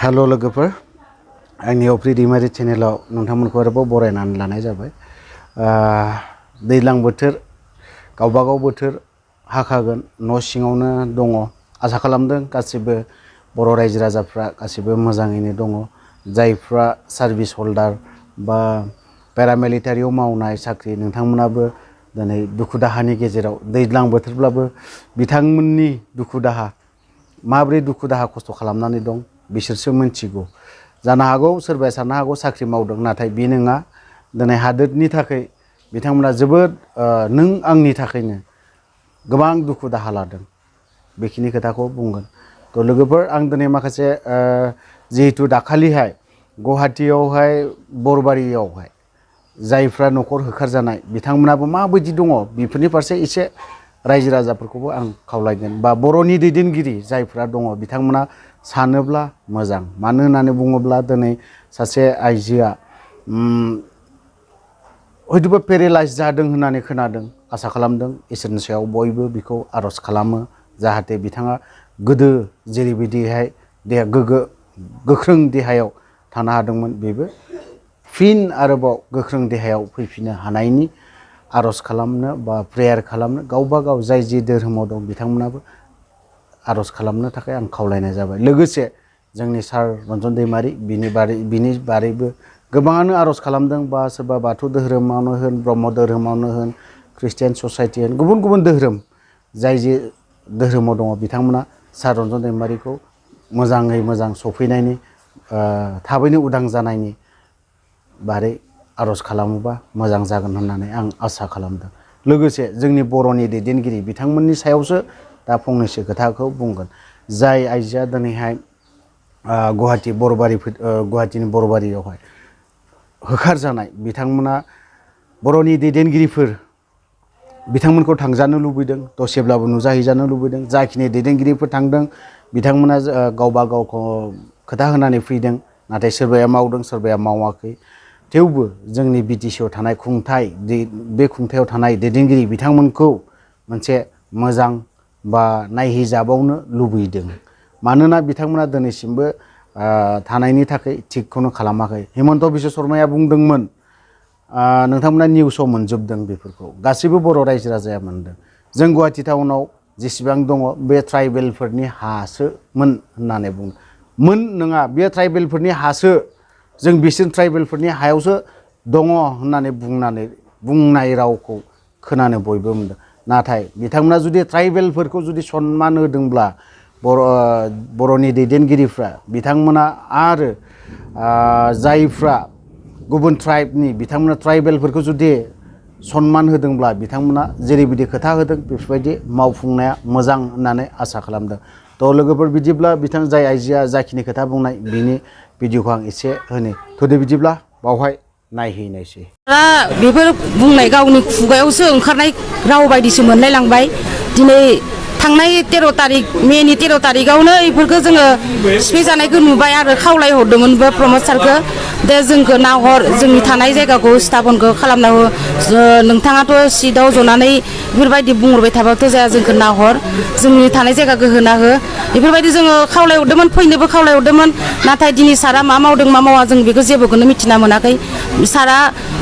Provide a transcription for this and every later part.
हेल' लोगोफोर आंनि अफ्रि दैमारि चेनेलाव नोंथांमोनखौ आरोबाव बरायनानै लानाय जाबाय। दैज्लां बोथोर गावबागाव बोथोर हाखागोन न' सिङावनो दङ। आसा खालामदों गासिबो बर' रायजो राजाफ्रा गासिबो मोजाङैनो दङ। जायफ्रा सार्भिस हल्डार बा पेरामिलिटारियाव मावनाय साख्रि नोंथांमोनाबो दिनै दुखु दाहानि गेजेराव दैज्लां बोथोरब्लाबो बिथांमोननि दुखु दाहा माब्रै दुखु दाहा खस्थ' खालामनानै दं बिसोरसो मिथिगौ। जानो हागौ सोरबाया साननो हागौ साख्रि मावदों, नाथाय बे नङा। दिनै हादोरनि थाखाय बिथांमोना जोबोद नों आंनि थाखायनो गोबां दुखु दाहा लादों, बेखिनि खोथाखौ बुंगोन। थ' लोगोफोर आं दिनै माखासे जिहेतु दाखालिहाय गुवाहाटीयावहाय बरबारियावहाय जायफ्रा न'खर होखारजानाय बिथांमोनाबो माबायदि दङ बेफोरनि फारसे एसे रायजो राजाफोरखौबो आं खावलायगोन, बा बर'नि दैदेनगिरि जायफ्रा दङ बिथांमोना सानोब्ला मोजां। मानो होननानै बुङोब्ला दिनै सासे आइजोआ हयतोबा पेरेलाइज जादों होननानै खोनादों। आसा खालामदों इसोरनि सायाव बयबो बेखौ आर'ज खालामो जाहाथे बिथाङा गोदो जेरैबायदिहाय गोख्रों देहायाव थानो हादोंमोन बेबो फिन आरोबाव गोख्रों देहायाव फैफिननो हानायनि आर'ज खालामनो बा प्रेयार खालामनो गावबा गाव जाय जि धोरोमाव दं बिथांमोनाबो आर'ज खालामनो थाखाय आं खावलायनाय जाबाय। लोगोसे जोंनि सार रन्जन दैमारि बिनि बारैबो गोबाङानो आर'ज खालामदों, बा सोरबा बाथौ धोरोमावनो होन, ब्रह्म धोरोमावनो होन, ख्रिस्टियान ससाइटि होन, गुबुन गुबुन धोरोम जाय जे धोरोमाव दङ बिथांमोना सार रन्जन दैमारिखौ मोजाङै मोजां सफैनायनि थाबैनो उदां जानायनि बारै आर'ज खालामोबा मोजां जागोन होननानै आं आसा खालामदों। लोगोसे जोंनि बर'नि दैदेनगिरि बिथांमोननि सायावसो दा फंनैसो खोथाखौ बुंगोन। जाय आइजोआ दिनैहाय गुवाहाटीनि बरबारियावहाय होखारजानाय बिथांमोना बर'नि दैदेनगिरिफोर बिथांमोनखौ थांजानो लुबैदों, दसेब्लाबो नुजाहैजानो लुबैदों। जाखिनि दैदेनगिरिफोर थांदों बिथांमोना गावबा गावखौ खोथा होनानै फैदों, नाथाय सोरबाया मावदों सोरबाया मावाखै। थेवबो जोंनि बिटिसिआव थानाय खुंथाय बे खुंथायाव थानाय दैदेनगिरि बिथांमोनखौ मोनसे मोजां बा नायहैजाबावनो लुबैदों। मानोना बिथांमोना दिनैसिमबो थानायनि थाखाय थिगखौनो खालामाखै। हिमन्त बिश्व शर्माया बुंदोंमोन, नोंथांमोना निउसाव मोनजोबदों, बेफोरखौ गासैबो बर' रायजो राजाया मोनदों। जों गुवाहाटी टाउनाव जेसेबां दङ बे ट्राइबेलफोरनि हासोमोन होननानै बुंदों। मोन नङा, बे ट्राइबेलफोरनि हासो, जों बिसोर ट्राइबेलफोरनि हायावसो दङ होननानै बुंनाय रावखौ खोनानो बयबो मोनदों। नाथाय बिथांमोना जुदि ट्राइबेलफोरखौ जुदि सनमान होदोंब्ला बर'नि दैदेनगिरिफ्रा बिथांमोना आरो जायफ्रा गुबुन ट्राइबनि बिथांमोना ट्राइबेलफोरखौ जुदि सनमान होदोंब्ला बिथांमोना जेरैबायदि खोथा होदों बेफोरबायदि मावफुंनाया मोजां होननानै आसा खालामदों। थ' लोगोफोर बिदिब्ला जाय आइजोआ जाखिनि खोथा बुंनाय बिनि भिडिअखौ आं एसे होनि थुदो, बिदिब्ला बावहाय नायहैनायसै। बेफोर बुंनाय गावनि खुगायावसो ओंखारनाय राव बायदिसो मोनलाय लांबाय। दिनै थांनाय 13 तारिख मेनि 13 तारिखआवनो बेफोरखौ जोङो सिफायजानायखौ नुबाय आरो खावलाय हरदोंमोनबो प्रमद सारखौ, दे जोंखौ नाहर, जोंनि थानाय जायगाखौ स्थापनखौ खालामना हो, नोंथाङाथ' सिटआव जनानै बेफोरबायदि बुंहरबाय थाबाथ' जाया, जोंखौ नाहर, जोंनि थानाय जायगाखौ होना हो, बेफोरबायदि जोङो खावलाय हरदोंमोन, फैनोबो खावलाय हरदोंमोन। नाथाय दिनै सारा मा मावदों मा मावा जों बेखौ जेबोखौनो मिथिना मोनाखै। सारा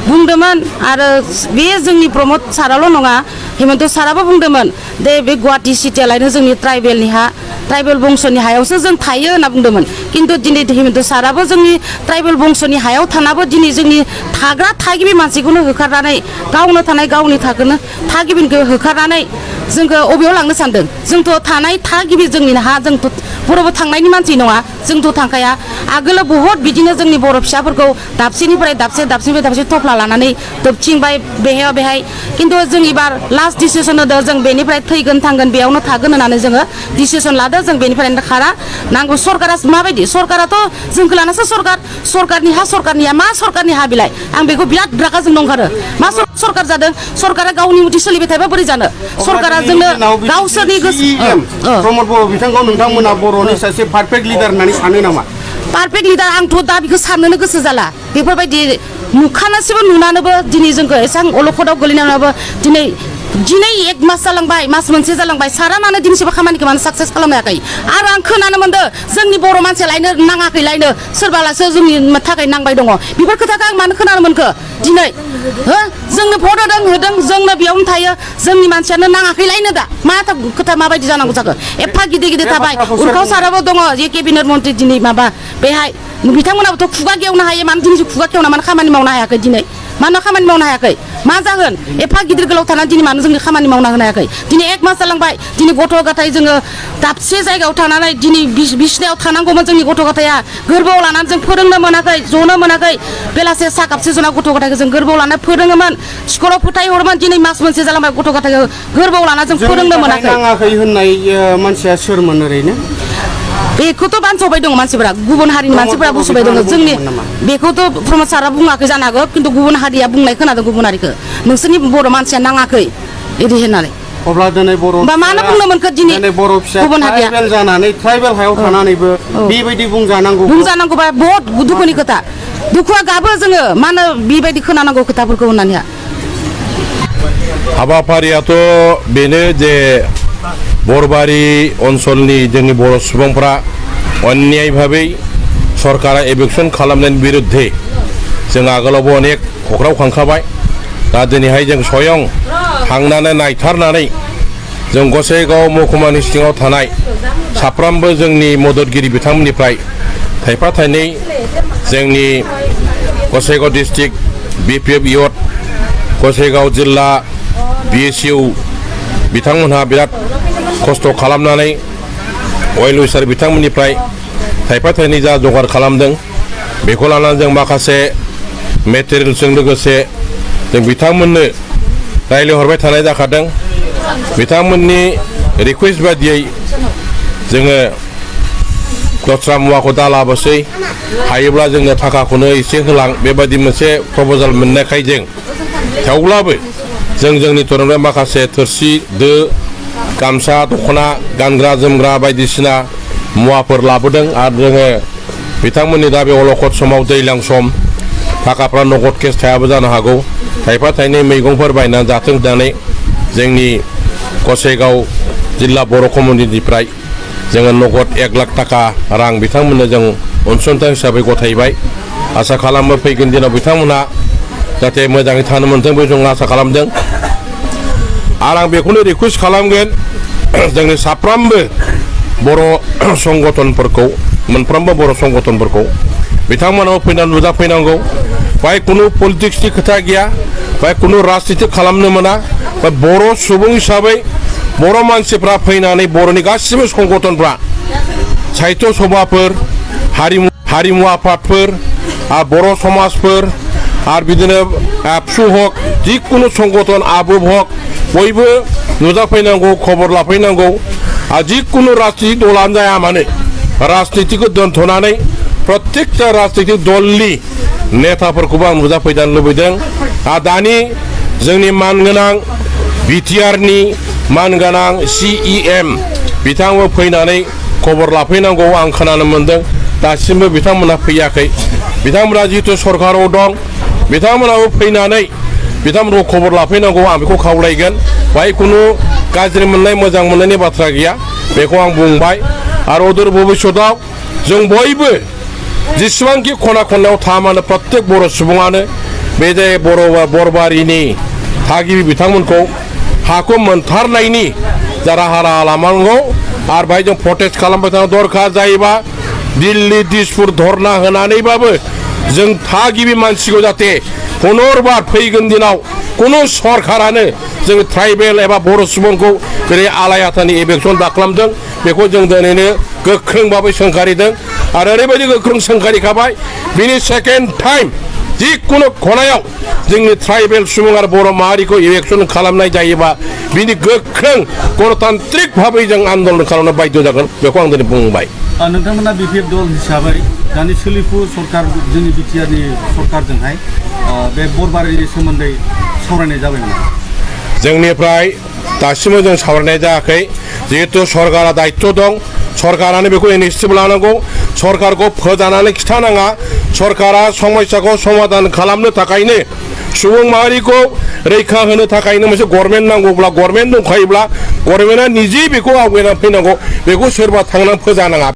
बुंदोंमोन, आरो बे जोंनि प्रमद साराल' नङा, हिमन्त साराबो बुंदोंमोन दे बे गुवाहाटी सिटियालायनो जोंनि ट्राइबेलनि हा, ट्राइबेल बंस'नि हायावसो जों थायो होनना बुंदोंमोन। खिन्थु दिनै हिमन्त साराबो जोंनि ट्राइबेल बंस'नि हायाव थानाबो दिनै जोंनि थाग्रा थागिबि मानसिखौनो होखारनानै, गावनो थानाय गावनि थागिबिखौ होखारनानै जोंखौ अबेयाव लांनो सानदों? जोंथ' थानाय थागिबि जोंनि हा, जोंथ' बर'बो थांनायनि मानसि नङा, जोंथ' थांखाया। आगोलो बहुद बिदिनो जोंनि बर' फिसाफोरखौ दाबसेनिफ्राय दाबसे थफ्ला लानानै दोबथिंबाय बेहाय। खिन्थु जों एबार लास्ट डिसिसन होदों, जों बेनिफ्राय थैगोन थांगोन बेयावनो थागोन होननानै जोङो डिसिसन लादों। जों बेनिफ्रायनो खारा नांगौ। सरकारा माबायदि? सरकाराथ' जोंखौ लानासो सरकारनि हा, सरकारनिया मा सरकारनि हा बिलाइ? आं बेखौ बिराद रागा जोंनो ओंखारो। मा सरकार जादों? सरकारा गावनि मथे सोलिबाय थायोबा बोरै जानो? सरकारा जोंनो गावसोरनि गोसो प्रमद बर' बिथांखौ नोंथांमोना बर'नि सासे पारफेक्ट लिडार होननानै सानो नामा? पारफेक्ट लिडार आंथ' दा बेखौ साननोनो गोसो जाला। बेफोरबायदि नुखानासैबो नुनानैबो दिनै जोंखौ एसेबां अलखदाव गोलैनानैबो दिनै दिनै 1 मास जालांबाय मास मोनसे जालांबाय सारा मानो दिनैसिमबो खामानिखौ मानो साक्सेस खालामनो हायाखै आरो आं खोनानो मोनदों जोंनि बर' मानसिया लायनो नाङाखै लायनो सोरबालासो जोंनि थाखाय नांबाय दङ बेफोर खोथाखौ आं मानो खोनानो मोनखो दिनै हो जोंनो भट होदों जोंनो बेयावनो थायो जोंनि मानसियानो नाङाखै लायनो दा मा खोथा माबायदि जानांगौ जाखो एफा गिदिर थाबाय उरखाव साराबो दङ जे केबिनेट मन्त्रि दिनै माबा बेहाय बिथांमोनाबोथ' खुगा गेवनो हायो मानो दिनैसो खुगा गेवना मानो खामानि मावनो हायाखै दिनै मानो खामानि मावनो हायाखै मा जागोन एफा गिदिर गोलाव थानानै दिनै मानो जोंनि खामानि मावना होनो हायाखै दिनै 1 मास जालांबाय दिनै गथ' गथाय जोङो दाबसे जायगायाव थानानै दिनै बिसनायाव थानांगौमोन जोंनि गथ' गथाया गोरबोआव लानानै जों फोरोंनो मोनाखै जनो मोनाखै बेलासे सा कापसे जना गथ' गथायखौ जों गोरबोआव लानानै फोरोङोमोन स्कुलाव फोथायहरोमोन दिनै मास मोनसे जालांबाय गथ' गथायखौ गोरबोआव लानानै जों फोरोंनो मोनाखै नाङाखै होननाय मानसिया सोरमोन ओरैनो बेखौथ' बानसावबाय दङ मानसिफोरा गुबुन हारिनि मानसिफोरा बुंसबाय दङ जोंनि बेखौथ' प्रमद सारा बुङाखै जानो हागौ खिन्थु गुबुन हारिया बुंनाय खोनादों गुबुन हारिखौ नोंसोरनि बर' मानसिया नाङाखै इदि होननानै अब्ला दिनै बर' बा मानो बुंनो मोनखो दिनै बर' फिसा गुबुन हारिया ट्राइबेल जानानै ट्राइबेल हायाव थानानैबो बेबायदि बुंजानांगौबा बहुत दुखुनि खोथा दुखुआ गाबो जोङो मानो बेबायदि खोनानांगौ खोथाफोरखौ होननानै हाबाफारियाथ' बेनो जे बरबारि ओनसोलनि जोंनि बर' सुबुंफ्रा अन्याय भाबै सरकारा इलेक्सन खालामनायनि बिरुद्धे जों आगोलावबो अनेक हख्राव खांखाबाय दा दिनैहाय जों स्वयं थांनानै नायथारनानै जों गसाइगाव महकुमानि सिङाव थानाय साफ्रोमबो जोंनि मददगिरि बिथांमोननिफ्राय थाइफा थाइनै जोंनि गसाइगाव डिस्ट्रिक्ट BPF इयथ गसाइगाव जिल्ला BSU बिथांमोनहा बिराद खस्थ' खालामनानै अइल उइसार बिथांमोननिफ्राय थाइफा थाइनै जा जगार खालामदों बेखौ लानानै जों माखासे मेटेरियेल्सजों लोगोसे जों बिथांमोननो रायज्लायहरबाय थानाय जाखादों बिथांमोननि रिकुवेस्ट बादियै जोङो दस्रा मुवाखौ दा लाबोसै हायोब्ला जोंनो थाखाखौनो एसे होलां बेबायदि मोनसे प्रप'जाल मोननायखाय जों थेवब्लाबो जों जोंनि तरफनिफ्राय माखासे थोरसि दो गामसा दख'ना गानग्रा जोमग्रा बायदिसिना मुवाफोर लाबोदों आरो जोङो बिथांमोननि दा बे अलखद समाव दैज्लां सम थाखाफ्रा नगद केस थायाबो जानो हागौ थाइफा थाइनै मैगंफोर बायनानै जाथों होननानै जोंनि गसाइगाव जिल्ला बर' कमिउनिटिनिफ्राय जोङो नगद 1 लाख थाखा रां बिथांमोननो जों अनसुंथाइ हिसाबै गथायबाय आसा खालामो फैगोन दिनाव बिथांमोनहा जाहाथे मोजाङै थानो मोनथों बे जों आसा खालामदों आरो आं बेखौनो रिकुवेस्ट खालामगोन जोंनि साफ्रोमबो बर' संगठनफोरखौ मोनफ्रोमबो बर' संगठनफोरखौ बिथांमोनाव फैनानै नुजाफैनांगौ बाय खुनु पलिटिक्सनि खोथा गैया बाय खुनु राजनिति खालामनो मोना बा बर' सुबुं हिसाबै बर' मानसिफ्रा फैनानै बर'नि गासिबो संगठनफ्रा साहित्य सभाफोर हारिमु आफादफोर आरो बर' समाजफोर आरो बिदिनो एबसु हक जिखुनु संगठन आबुब हक बयबो नुजाफैनांगौ खबर लाफैनांगौ आरो जिखुनु राजनितिक दलानो जाया मानो राजनितिखौ दोनथ'नानै प्रत्येकता राजनितिक दलनि नेताफोरखौबो आं नुजाफैजानो लुबैदों आरो दानि जोंनि मानगोनां बिटिआरनि मानगोनां CEM बिथांमोन फैनानै खबर लाफैनांगौ आं खोनानो मोनदों दासिमबो बिथांमोना फैयाखै बिथांमोना जिहेतु सरकाराव दं बिथांमोनाबो फैनानै बिथांमोनखौ खबर लाफैनांगौ आं बेखौ खावलायगोन बाय खुनु गाज्रि मोननाय मोजां मोननायनि बाथ्रा गैया बेखौ आं बुंबाय आरो अदूर भबिष्यताव जों बयबो जेसेबांखि खना खनलायाव थाया मानो प्रत्येक बर' सुबुङानो बे जे बरबारिनि थागिबि बिथांमोनखौ हाखौ मोनथारनायनि जा राहा लानांगौ आरो बाहाय जों प्रटेस्ट खालामबाय थानो दरखार जायोबा दिल्ली दिसपुर धरना होनानैबाबो जों थागिबि मानसिखौ जाहाथे पुनर्बार फैगोन दिनाव कुनु सरकारानो जों ट्राइबेल एबा बर' सुबुंखौ जेरै आलायाथानि इलेक्सन दाखालामदों बेखौ जों दिनैनो गोख्रों भाबै सोंखारिदों आरो ओरैबायदि गोख्रों सोंखारिखाबाय बिनि सेकेन्ड टाइम जिखुनु खनायाव जोंनि ट्राइबेल सुबुं आरो बर' माहारिखौ इलेक्सन खालामनाय जायोबा बिनि गोख्रों गणतान्त्रिक भाबै जों आन्दलन खालामनो बाध्य जागोन बेखौ आं दिनै बुंबाय नोंथांमोना BPF दल हिसाबै दानि सोलिफु सरकार जोंनि बिटिआरनि सरकारजोंहाय बे बरबारिनि सोमोन्दै सावरायनाय जाबाय नामा जोंनिफ्राय दासिमबो जों सावरायनाय जायाखै जिहेतु सरकारा दायित्व दं सरकारानो बेखौ इनिसियेटिभ लानांगौ सरकारखौ फोजानानै खिथानाङा सरकारा समस्याखौ समाधान खालामनो थाखायनो सुबुं माहारिखौ रैखा होनो थाखायनो मोनसे गभर्नमेन्ट नांगौब्ला गभर्नमेन्ट दंखायोब्ला गभर्नमेन्टआ निजे बेखौ आवगायनानै फैनांगौ बेखौ सोरबा थांनानै फोजानाङा